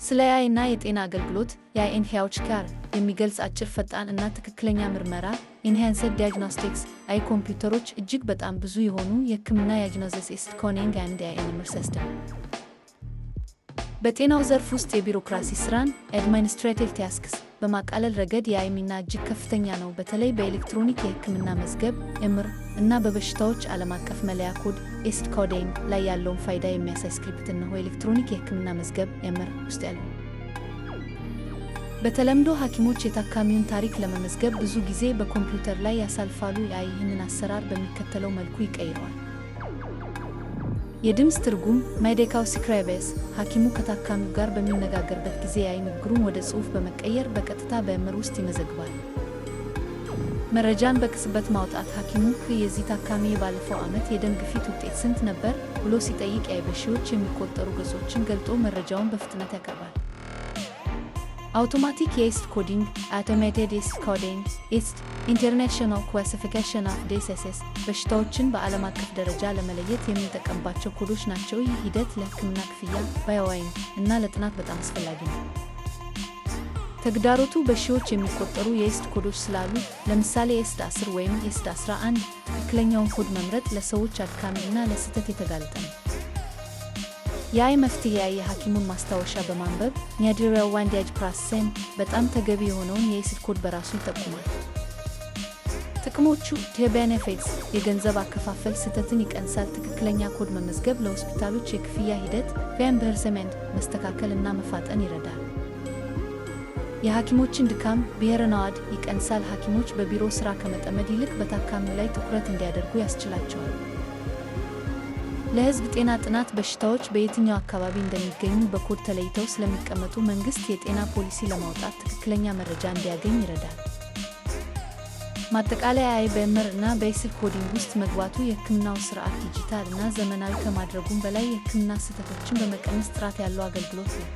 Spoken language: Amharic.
ስለ AI እና የጤና አገልግሎት፣ AI in healthcare፣ የሚገልጽ አጭር፣ ፈጣን እና ትክክለኛ ምርመራ፣ enhanced diagnostics። AI ኮምፒውተሮች እጅግ በጣም ብዙ የሆኑ የሕክምና diagnosis coding and AI EMR system። በጤናው ዘርፍ ውስጥ የቢሮክራሲ ስራን፣ administrative tasks፣ በማቃለል ረገድ የ AI ሚና እጅግ ከፍተኛ ነው። በተለይ በኤሌክትሮኒክ የሕክምና መዝገብ፣ EMR፣ እና በበሽታዎች ዓለም አቀፍ መለያ ኮድ፣ ICD coding፣ ላይ ያለውን ፋይዳ የሚያሳይ script እነሆ። ኤሌክትሮኒክ የሕክምና መዝገብ፣ EMR፣ ውስጥ ያለው በተለምዶ ሐኪሞች የታካሚውን ታሪክ ለመመዝገብ ብዙ ጊዜ በኮምፒውተር ላይ ያሳልፋሉ። AI ይህንን አሰራር በሚከተለው መልኩ ይቀይረዋል። የድምፅ ትርጉም፣ medical scribes። ሐኪሙ ከታካሚው ጋር በሚነጋገርበት ጊዜ AI ንግግሩን ወደ ጽሑፍ በመቀየር በቀጥታ በ EMR ውስጥ ይመዘግባል። መረጃን በቅጽበት ማውጣት። ሐኪሙ "የዚህ ታካሚ የባለፈው ዓመት የደም ግፊት ውጤት ስንት ነበር?" ብሎ ሲጠይቅ AI በሺዎች የሚቆጠሩ ገጾችን ገልጦ መረጃውን በፍጥነት ያቀርባል። አውቶማቲክ የ ICD coding፣ automated ICD coding። ICD፣ International Classification of Diseases፣ በሽታዎችን በዓለም አቀፍ ደረጃ ለመለየት የምንጠቀምባቸው ኮዶች ናቸው። ይህ ሂደት ለሕክምና ክፍያ፣ billing፣ እና ለጥናት በጣም አስፈላጊ ነው። ተግዳሮቱ በሺዎች የሚቆጠሩ የ ICD ኮዶች ስላሉ፣ ለምሳሌ ICD 10 ወይም ICD 11፣ ትክክለኛውን ኮድ መምረጥ ለሰዎች አድካሚ እና ለስህተት የተጋለጠ ነው። የ AI መፍትሄ። AI የሐኪሙን ማስታወሻ በማንበብ፣ natural language processing፣ በጣም ተገቢ የሆነውን የ ICD ኮድ በራሱ ይጠቁማል። ጥቅሞቹ፣ benefits፣ የገንዘብ አከፋፈል ስህተትን ይቀንሳል። ትክክለኛ ኮድ መመዝገብ ለሆስፒታሎች የክፍያ ሂደት፣ reimbursement፣ መስተካከል እና መፋጠን ይረዳል። የሐኪሞችን ድካም፣ burnout፣ ይቀንሳል። ሐኪሞች በቢሮ ሥራ ከመጠመድ ይልቅ በታካሚው ላይ ትኩረት እንዲያደርጉ ያስችላቸዋል። ለሕዝብ ጤና ጥናት በሽታዎች በየትኛው አካባቢ እንደሚገኙ በኮድ ተለይተው ስለሚቀመጡ መንግሥት የጤና ፖሊሲ ለማውጣት ትክክለኛ መረጃ እንዲያገኝ ይረዳል። ማጠቃለያ፣ AI በ EMR እና በ ICD coding ውስጥ መግባቱ የሕክምናው ስርዓት ዲጂታል እና ዘመናዊ ከማድረጉም በላይ የሕክምና ስህተቶችን በመቀነስ ጥራት ያለው አገልግሎት ነው።